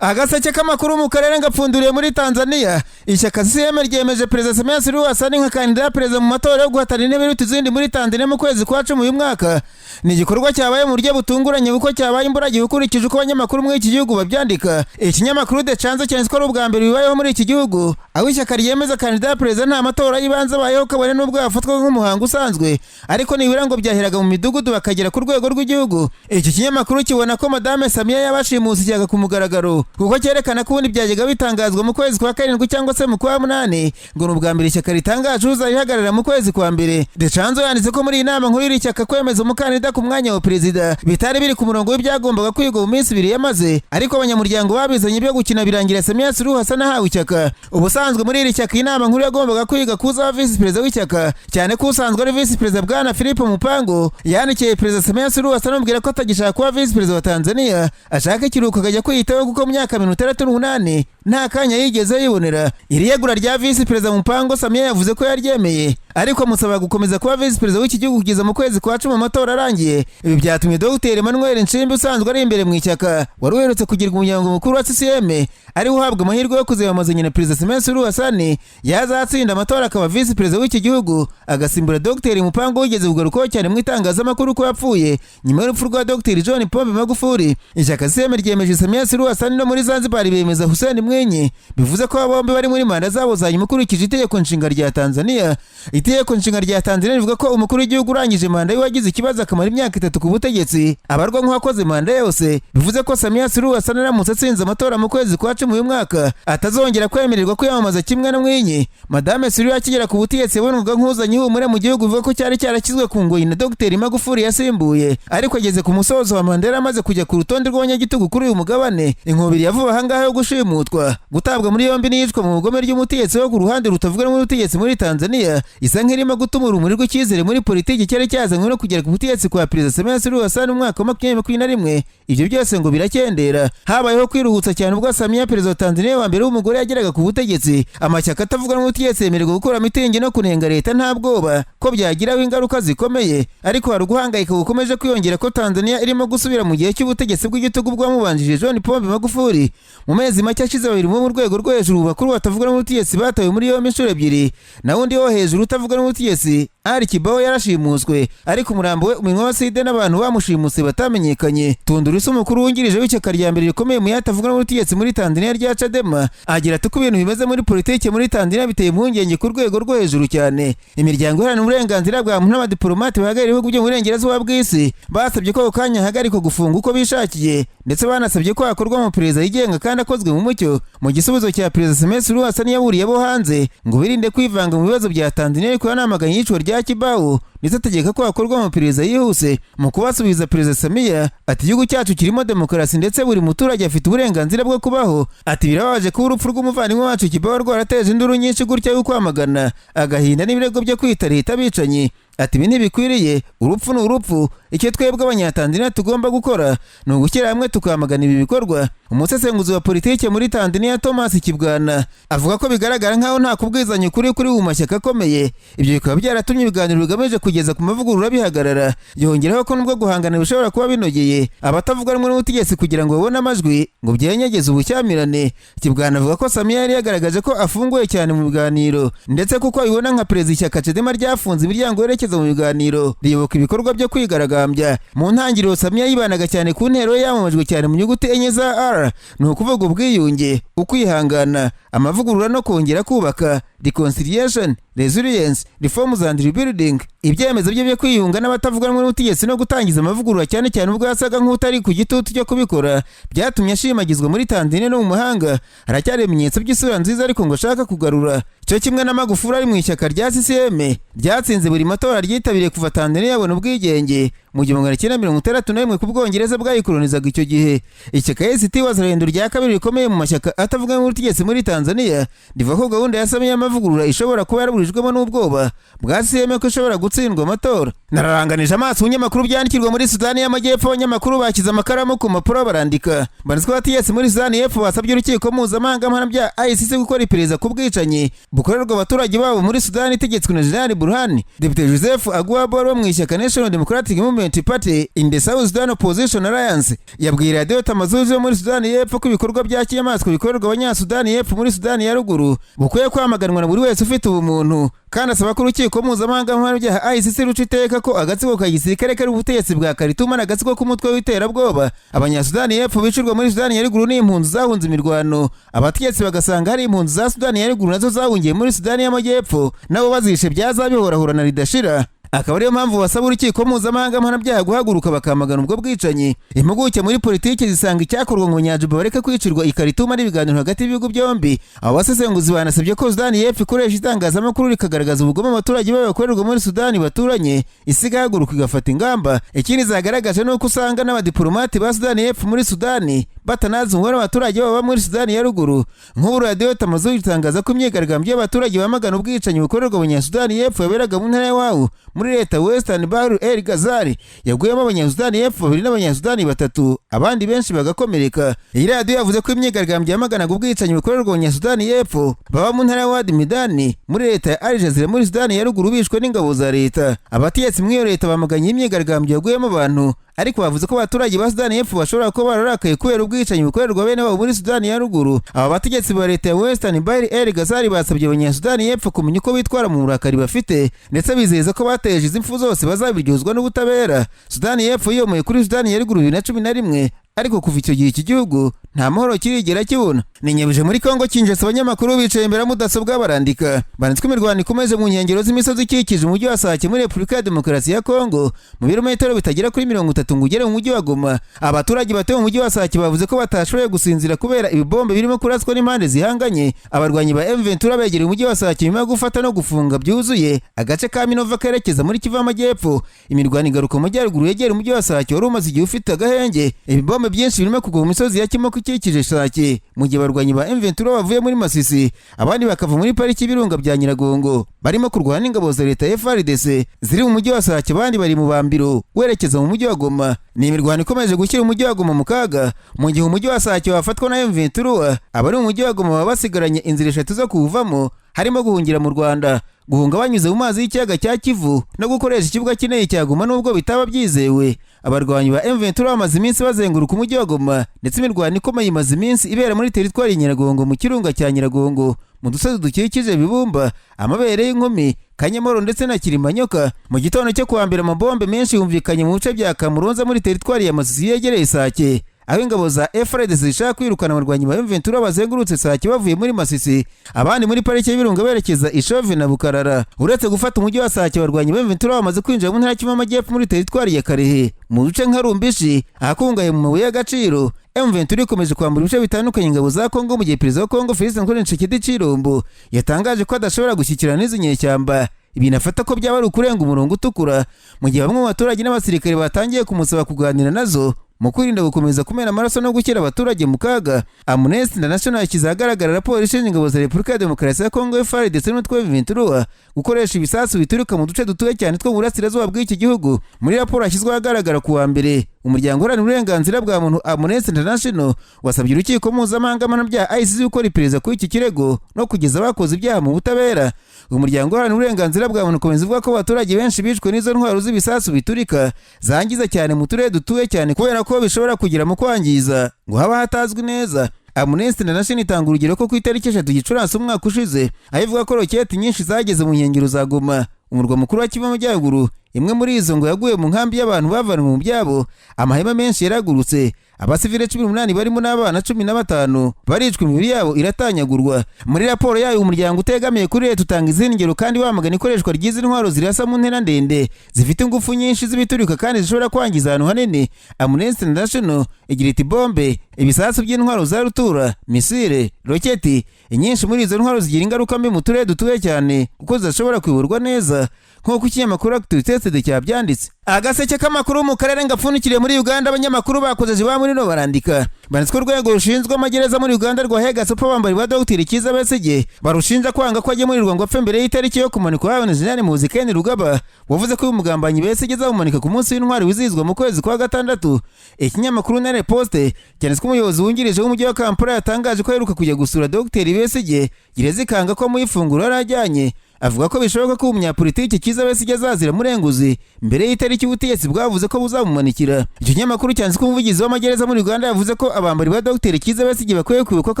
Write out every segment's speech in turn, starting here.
Agaseke k'amakuru mu karere ngapfunduriye muri Tanzania. Ishyaka CCM ryemeje Perezida Samia Suluhu Hassan nka kandida perezida mu matora yo guhatana intebe iruta izindi muri Tanzania mu kwezi kwa 10 uyu mwaka. Ni igikorwa cyabaye mu buryo butunguranye, kuko cyabaye imburagihe ukurikije uko abanyamakuru muri iki gihugu babyandika. Ikinyamakuru The Chanzo cyanditse ko ari ubwa mbere bibayeho muri iki gihugu, aho ishyaka ryemeza kandida perezida nta matora y'ibanze abayeho, kabone n'ubwo yafatwa nk'umuhango usanzwe, ariko nibura ngo byaheraga mu midugudu bakagera ku rwego rw'igihugu. Iki kinyamakuru kibona ko Madame Samia yabashimuse ishyaka ku mugaragaro, kuko cyerekana ko ubundi byajyaga bitangazwa mu kwezi kwa karindwi cyangwa se mu kwa munani. Ngo ni ubwa mbere ishyaka ritangaje uzarihagarara mu kwezi kwa mbere. The Chanzo yanditse ko muri iyi nama nkuru y'iri shyaka, kwemeza umukandida ku mwanya wa perezida bitari biri ku murongo w'ibyagombaga kwigwa mu minsi 2 yamaze, ariko abanyamuryango babizanye ibyo gukina, birangira Samia Suluhu Hassan ahawe ishyaka. Ubusanzwe muri iri shyaka, inama nkuru yagombaga kwiga kuzaba visi perezida w'ishyaka, cyane ko usanzwe ari visi perezida, Bwana Philip Mpango, yandikiye Perezida Samia Suluhu Hassan amubwira ko atagishaka kuba visi perezida wa Tanzania, ashaka ikiruhuko akajya kwiyitaho, kuko mu myaka 68 nta kanya yigeze yibonera. Iri yegura rya visi perezida Mpango, Samia yavuze ko yaryemeye, ariko amusaba gukomeza kuba visi perezida w'iki gihugu kugeza mu kwezi kwa 10 amatora arangiye. Ibi byatumye Dr Emmanuel Nchimbi, usanzwe ari imbere mu ishyaka, wari uherutse kugirwa umunyamabanga mukuru wa CCM, ari uhabwa amahirwe yo kuziyamamazanya na Perezida Samia Suluhu Hassan, yazatsinda amatora akaba visi perezida w'iki gihugu, agasimbura Dr Mpango wigeze kugarukaho cyane mu itangazamakuru ko yapfuye nyuma y'urupfu rwa Dr John Pombe Magufuli. Ishyaka CCM ryemeje Samia Suluhu Hassan, no muri Zanzibar bemeza Hussein Mwinyi, bivuze ko bombi bari muri manda zabo za nyuma ukurikije itegeko nshinga rya Tanzania. Itegeko nshinga rya Tanzania rivuga ko umukuru w'igihugu urangije manda ye wagize ikibazo akamara imyaka 3 ku butegetsi abarwa nk'uwakoze manda yose. Bivuze ko Samia Suluhu Hassan aramutse atsinze amatora mu kwezi kwa 10 uyu mwaka, atazongera kwemererwa kwiyamamaza kimwe na Mwinyi. Madame Suluhu akigera ku butegetsi yabonwaga nk'uzanye ihumure mu gihugu, bivuga ko cyari cyarakizwe ku ngoyi na Dr Magufuli yasimbuye, ariko ageze ku musozo wa manda yari amaze kujya ku rutonde rw'abanyagitugu kuri uyu mugabane. Inkubiri ya vuba ahangaha yo gushimutwa, gutabwa muri yombi n'iyicwa mu bugome ry'umutegetsi wo ku ruhande rutavuga rumwe n'ubutegetsi muri Tanzania isa nk'irimo gutuma urumuri rw'icyizere muri politiki cyari cyazanywe no kugera ku butegetsi kwa Perezida Samia Suluhu Hassan mu mwaka wa 2021, ibyo byose ngo birakendera. Habayeho kwiruhutsa cyane ubwo Samia, perezida wa Tanzania wa mbere w'umugore, yageraga ku butegetsi. Amashyaka atavuga rumwe n'ubutegetsi yemererwa gukora mitingi no kunenga leta nta bwoba ko byagiraho ingaruka zikomeye, ariko hari uguhangayika gukomeje kwiyongera ko Tanzania irimo gusubira mu gihe cy'ubutegetsi bw'igitugu bwamubanjirije, John Pombe Magufuli. Mu mezi make ashize, babiri mu rwego rwo hejuru bakuru batavuga rumwe n'ubutegetsi batawe muri yombi inshuro ebyiri, naho undi wo hejuru utavuga rumwe n'ubutegetsi, Ali Kibaho, yarashimuswe, ariko umurambo we uminwa wa side n'abantu bamushimuse batamenyekanye. Tundu Lissu, umukuru wungirije w'ishyaka rya mbere rikomeye mu yatavuga rumwe n'ubutegetsi muri Tanzania rya Chadema, agira ati: "Uko ibintu bimeze muri politiki muri Tanzania biteye impungenge ku rwego rwo hejuru cyane." Imiryango iharanira uburenganzira bwa muntu n'abadiplomate bahagarariye ibihugu byo mu burengerazuba bw'isi basabye ko ako kanya hagarikwa gufunga uko bishakiye, ndetse banasabye ko hakorwa amaperereza yigenga kandi akozwe mu mucyo. Mu gisubizo cya Perezida Samia Suluhu Hassan, yaburiye abo hanze ngo birinde kwivanga mu bibazo bya Tanzania, ariko yanamaganye iyicwa rya Kibao, ndetse ategeka ko hakorwa amaperereza yihuse. Mu kubasubiza, Perezida Samia ati: "Igihugu cyacu kirimo demokarasi, ndetse buri muturage afite uburenganzira bwo kubaho." Ati: "Birababaje kuba urupfu rw'umuvandimwe wacu Kibao rwarateje induru nyinshi gutya yo kwamagana, agahinda n'ibirego byo kwita leta abicanyi." Ati: "Ibi ntibikwiriye, urupfu ni urupfu. Icyo twebwe Abanyatanzania tugomba gukora ni ugushyira hamwe tukamagana ibi bikorwa." Umusesenguzi wa politike muri Tanzania, Thomas Kibwana, avuga ko bigaragara nk'aho nta kubwizanya ukuri kuri mu mashyaka akomeye, ibyo bikaba byaratumye ibiganiro bigamije kugeza ku mavugurura bihagarara. Yongeraho ko nubwo guhangana bishobora kuba binogeye abatavuga rumwe n'ubutegetsi kugira ngo babone amajwi, ngo byenyegeze ubushyamirane. Kibwana avuga ko Samia yari yagaragaje ko afunguye cyane mu biganiro, ndetse kuko abibona nka perezida, ishyaka Chadema ryafunze imiryango yerekeza mu biganiro, riyoboka ibikorwa byo kwigaragambya. Mu ntangiriro, Samia yibanaga cyane ku ntero ye yamamajwe cyane mu nyuguti enye za R, ni ukuvuga ubwiyunge, ukwihangana, amavugurura no kongera kubaka: reconciliation, resilience, reforms and rebuilding. Ibyemezo bye byo kwiyunga n'abatavuga rumwe n'ubutegetsi no gutangiza amavugurura, cyane cyane ubwo yasaga nk'utari ku gitutu cyo kubikora, byatumye ashimagizwa muri Tanzania no mu mahanga. Haracyari ibimenyetso by'isura nziza, ariko ngo ashaka kugarura, cyo kimwe na Magufuli ari mu ishyaka rya CCM ryatsinze buri matora ryitabiriye kuva Tanzania yabona ubwigenge mu 1961 ku Bwongereza bwayikolonizaga icyo gihe. Ishyaka ACT Wazalendo, rya kabiri rikomeye mu mashyaka atavuga rumwe n'ubutegetsi muri Tanzania, rivuga ko gahunda ya Samia y'amavugurura ishobora kuba yaraburijwemo n'ubwoba bwa CCM ko ishobora gutsindwa amatora. Nararanganije amaso ibinyamakuru byandikirwa muri Sudani y'Amajyepfo, abanyamakuru bashyize amakaramu ku mpapuro barandika. Banditswe abategetsi muri Sudani y'Epfo basabye urukiko mpuzamahanga mpanabyaha ICC gukora iperereza ku bwicanyi bukorerwa abaturage babo muri Sudani itegetswe na General Burhan. Depite Joseph Aguabor wo mu ishyaka National Democratic Movement Movement Party in the South Sudan Opposition Alliance, yabwiye radiyo Tamazuzi yo muri Sudani y'Epfo ko ibikorwa bya kinyamaswa bikorerwa Abanyasudani y'Epfo muri Sudani ya Ruguru bukwiye kwamaganwa na buri wese ufite ubumuntu, kandi asaba ko urukiko mpuzamahanga mpanabyaha ICC ruca iteka ko agatsiko ka gisirikare kari ubutegetsi bwa Khartoum n'agatsiko k'umutwe w'iterabwoba. Abanyasudani y'Epfo bicirwa muri Sudani ya Ruguru n'impunzi zahunze imirwano, abategetsi bagasanga hari impunzi za Sudani ya Ruguru nazo zahungiye muri Sudani y'Amajyepfo, nabo bazishe byazabihorahura na ridashira, akaba ariyo mpamvu basaba urukiko mpuzamahanga mpanabyaha guhaguruka bakamagana ubwo bwicanyi. Impuguke muri politiki zisanga icyakorwa ngo Nyajuba bareke kwicirwa i Khartoum n'ibiganiro hagati y'ibihugu byombi. Abo basesenguzi banasabye ko Sudani y'Epfo ikoresha itangazamakuru rikagaragaza ubugome abaturage bayo bakorerwa muri Sudani baturanye, isi igahaguruka igafata ingamba. Ikindi zagaragaje ni uko usanga n'abadiplomati ba Sudani y'Epfo muri Sudani batanazi umubare w'abaturage baba muri Sudani ya Ruguru. Nk'ubu radiyo Tamazu itangaza ko imyigaragambyo y'abaturage bamagana ubwicanyi bukorerwa Abanyasudani y'Epfo yaberaga mu ntara ya Wau muri leta Western Bahr el Ghazal yaguyemo Abanyasudani y'Epfo babiri n'Abanyasudani batatu, abandi benshi bagakomereka. Iyi radiyo yavuze ko imyigaragambyo yamaganaga ubwicanyi bukorerwa Abanyasudani y'Epfo baba mu ntara ya Wad Midani muri leta ya Al Jazira muri Sudani ya Ruguru bishwe n'ingabo za leta. Abategetsi muri iyo leta bamaganye imyigaragambyo yaguyemo abantu, ariko bavuze ko abaturage ba Sudani y'Epfo bashobora kuba bararakaye kubera ubwicanyi bukorerwa bene wabo muri Sudani ya Ruguru. Aba bategetsi ba leta ya Western Bahr el Ghazal basabye Abanyasudani y'Epfo kumenya uko bitwara mu burakari bafite, ndetse bizeza ko bateje izi impfu zose bazabiryozwa n'ubutabera. Sudani y'Epfo yiyomoye kuri Sudani ya Ruguru 2011, ariko kuva icyo gihe iki gihugu nta mahoro kirigera kibona. Ni nyabije muri Kongo Kinshasa, abanyamakuru bicaye imbere ya mudasobwa barandika, banditswe imirwano ikomeje mu nkengero z'imisozi ikikije umujyi wa Sake muri Repubulika ya Demokarasi ya Kongo, mu birometero bitagera kuri 30 ngo ugere mu mujyi wa Goma. Abaturage batuye mu mujyi wa Sake bavuze ko batashoboye gusinzira kubera ibibombe birimo kuraswa n'impande zihanganye. Abarwanyi ba M23 begereye umujyi wa Sake nyuma yo gufata no gufunga byuzuye agace ka Minova kerekeza muri Kivu y'Amajyepfo. Imirwano igaruka mu majyaruguru yegera umujyi wa Sake wari umaze igihe ufite agahenge. Ibibombe byinshi birimo kugwa mu misozi ya Kimoko ikikije Sake, mu gihe abarwanyi ba M23 bavuye muri Masisi, abandi bakava muri pariki y'ibirunga bya Nyiragongo, barimo kurwana n'ingabo za leta ya FARDC ziri mu mujyi wa Sake, abandi bari mu Bambiro werekeza mu mujyi wa Goma. Ni imirwano ikomeje gushyira umujyi wa Goma mu kaga. Mu gihe umujyi wa Sake wafatwa na M23, abari mu mujyi wa Goma baba basigaranye inzira eshatu zo kuwuvamo, harimo guhungira mu Rwanda, guhunga banyuze mu mazi y'ikiyaga cya Kivu no gukoresha ikibuga kinini cya Goma nubwo bitaba byizewe. Abarwanyi ba M23 bamaze iminsi bazenguruka umujyi wa Goma, ndetse imirwano ikomeye imaze iminsi ibera muri teritwari Nyiragongo, mu kirunga cya Nyiragongo, mu dusozi dukikije Bibumba, Amabere y'Inkumi, Kanyamoro ndetse na Kirimanyoka. Mu gitondo cyo kuwa mbere, amabombe menshi yumvikanye mu bice bya Kamuronza muri teritwari ya Masisi yegereye Sake, aho ingabo za FARDC zishaka kwirukana abarwanyi ba M23 bazengurutse Sake bavuye muri Masisi, abandi muri parike y'ibirunga berekeza Ishove na Bukarara. Uretse gufata umujyi wa Sake, abarwanyi ba M23 bamaze kwinjira mu ntara y'Kivu y'Amajyepfo muri teritwari ya Karehe, mu duce nka Rumbishi ahakungahaye mu mabuye y'agaciro. M23 ikomeje kwambura ibice bitandukanye ingabo za Kongo, mu gihe perezida wa Kongo Felix Antoine Tshisekedi Tshilombo yatangaje ko adashobora gushyikirana n'izi nyeshyamba, ibintu afata ko byaba ari ukurenga umurongo utukura, mu gihe bamwe mu baturage n'abasirikare batangiye kumusaba kuganira nazo mu kwirinda gukomeza kumena amaraso no gushyira abaturage mu kaga. Amnesty International yashyize ahagaragara raporo ishinja ingabo za Repubulika ya Demokarasi ya Kongo FARDC ndetse n'umutwe wa M23 gukoresha ibisasu bituruka mu duce dutuwe cyane two mu burasirazuba bw'iki gihugu. Muri raporo yashyizwe ahagaragara ku wa mbere, umuryango uharanira uburenganzira bwa muntu Amnesty International wasabye urukiko mpuzamahanga mpanabyaha ICC gukora iperereza kuri iki kirego no kugeza abakoze ibyaha mu butabera. Uyu muryango uharanira uburenganzira bwa muntu ukomeza uvuga ko abaturage benshi bishwe n'izo ntwaro z'ibisasu biturika zangiza cyane mu turere dutuwe cyane, kubera ko bishobora kugera mu kwangiza ngo haba hatazwi neza. Amnesty International itanga urugero ko ku itariki 3 Gicurasi umwaka ushize, aho ivuga ko roketi nyinshi zageze mu nkengero za Goma, umurwa mukuru wa Kivu y'Amajyaruguru. Imwe muri izo ngo yaguye mu nkambi y'abantu bavanwe mu byabo, amahema menshi yaragurutse, abasivile 18 barimo n'abana 15 baricwa, imibiri yabo iratanyagurwa. Muri raporo yayo, umuryango utegamiye kuri leta utanga izindi ngero kandi wamagana ikoreshwa ry'izi ntwaro zirasa mu ntera ndende, zifite ingufu nyinshi z'ibiturika kandi zishobora kwangiza ahantu hanini. Amnesty International igira iti: "Bombe, ibisasu by'intwaro za rutura, misile, roketi, inyinshi muri izo ntwaro zigira ingaruka mbi mu turere dutuwe cyane kuko zidashobora kuyoborwa neza," nk'uko ikinyamakuru Actualité cyabyanditse. Agaseke k'amakuru mu karere ngapfundikiriye muri Uganda, abanyamakuru bakoze ba muri no barandika, banditswe urwego rushinzwe amagereza muri Uganda rwa gasopo bambari ba Dr Kiza Besigye, barushinja kwanga ko agemurirwa ngo apfe mbere y'itariki yo kumanikwa hawe na Jenerali Muhoozi Kainerugaba, wavuze ko uyu mugambanyi Besigye azamumanika ku munsi w'intwari wizihizwa mu kwezi kwa gatandatu. Ikinyamakuru Nere Poste cyanditswe umuyobozi wungirije w'umujyi wa Kampala yatangaje ko aheruka kujya gusura Dr Besigye, gereza ikanga ko amuha ifunguro yari ajyanye. Avuga ko bishoboka ko umunyapolitiki Kizza Besigye azazira murenguzi mbere y'itariki ubutegetsi bwavuze ko buzamumanikira. Icyo kinyamakuru cyanditse ko umuvugizi w'amagereza muri Uganda yavuze ko abambari ba Dr Kizza Besigye bakwiye kwibuka ko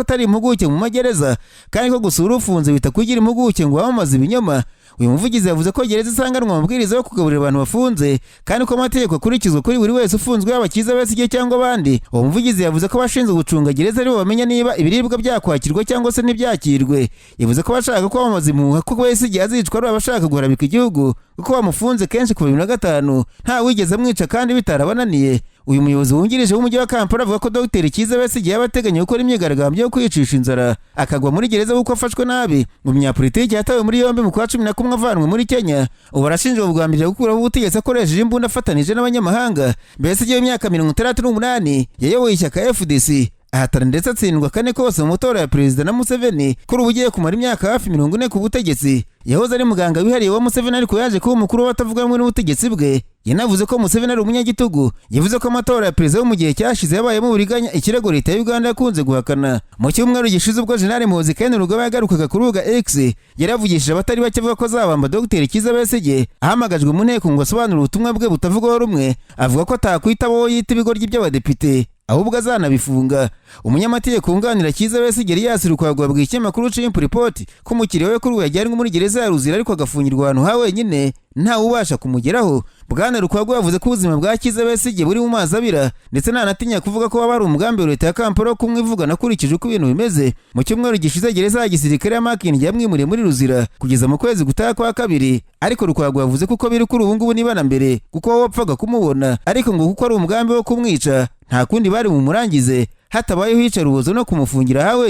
atari impuguke mu magereza, kandi ko gusura ufunze bitakugira impuguke ngo wamamaze ibinyoma. Uyu muvugizi yavuze ko gereza isanganwa amabwiriza yo kugaburira abantu bafunze, kandi ko amategeko akurikizwa kuri buri wese ufunzwe, yaba Kizza Besigye cyangwa abandi. Uwo muvugizi yavuze ko abashinzwe gucunga gereza aribo bamenya niba ibiribwa byakwakirwa cyangwa se ntibyakirwe. Yavuze ko abashaka kwamamaza impuha ko Besigye azicwa ari abashaka guharabika igihugu, kuko bamufunze kenshi kuva 2005 nta wigeze amwica kandi bitarabananiye. Uyu muyobozi wungirije w'umujyi wa Kampala avuga ko Dr Kizza Besigye yaba ateganya gukora imyigaragambyo yo kwicisha inzara akagwa muri gereza kuko afashwe nabi. Umunyapolitiki yatawe muri yombi mu kwa 11 avanwe muri Kenya. Ubu arashinjwa kugambirira gukuraho ubutegetsi akoresheje imbunda afatanije n'abanyamahanga. Besigye w'imyaka 68 yayoboye ishyaka FDC, ahatana ndetse atsindwa kane kose mu matora ya perezida na Museveni, kuri ubu ugiye kumara imyaka hafi 40 ku butegetsi. Yahoze ari muganga wihariye wa Museveni, ariko yaje kuba umukuru w'abatavuga rumwe n'ubutegetsi bwe. Yanavuze ko Museveni ari umunyagitugu. Yavuze ko amatora ya perezida wo mu gihe cyashize yabayemo uburiganya, ikirego leta ya Uganda yakunze guhakana. Mu cyumweru gishize, ubwo General Muhoozi Kainerugaba yagarukaga ku rubuga X, yaravugishije abatari bake avuga ko azabamba Dr Kizza Besigye ahamagajwe mu nteko ngo asobanure ubutumwa bwe butavugwaho rumwe. Avuga ko atakwita abo yita ibigoryi by'abadepite, ahubwo azanabifunga. Umunyamategeko wunganira Kizza Besigye, Erias Lukwago, yabwiye ikinyamakuru Chimp Report ko umukiriya we kuri ubu yajyanwe muri gereza ya Luzira, ariko agafungirwa ahantu ha wenyine ntawe ubasha kumugeraho. Bwana Lukwago yavuze ko ubuzima bwa Kizza Besigye buri mu mazi abira, ndetse ntanatinya kuvuga ko waba ari umugambi wa leta ya Kampala wo kumwivugana akurikije uko ibintu bimeze. Mu cyumweru gishize, gereza ya gisirikare ya Makindye yamwimuriye muri Luzira kugeza mu kwezi gutaha kwa kabiri, ariko Lukwago yavuze ko uko biri kuri ubu ngubu niba na mbere kuko wowe wapfaga kumubona, ariko ngo kuko ari umugambi wo kumwica nta kundi bari bumurangize hatabayeho iyicarubozo no kumufungira ha wenyine.